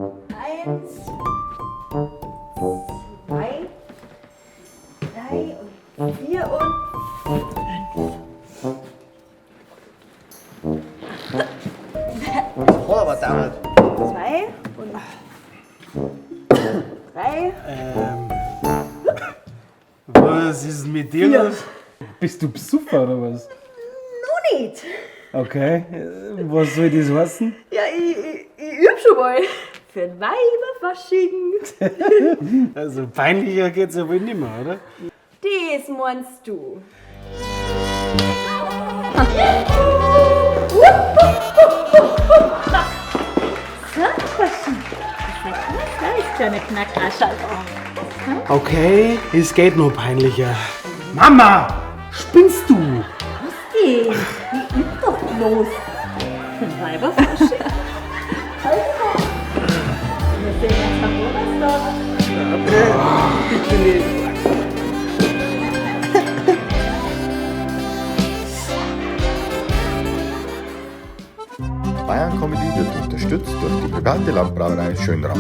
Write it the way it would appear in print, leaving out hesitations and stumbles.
Eins, zwei, drei und vier und fünf. Das hat aber dauert. Zwei und drei. Was ist mit dir los? Bist du Besucher oder was? Noch nicht. Okay, was soll das heißen? Ja, ich üb schon mal. Für den Weiberfasching. Also peinlicher geht's ja wohl nimmer, oder? Das meinst du. Okay, es geht noch peinlicher. Mama, spinnst du? Ich üb doch bloß. Für den Weiberfasching. Also, wir sehen uns am Donnerstag. Bitte nicht. Bayern Comedy wird unterstützt durch die private Landbrauerei Schönrath.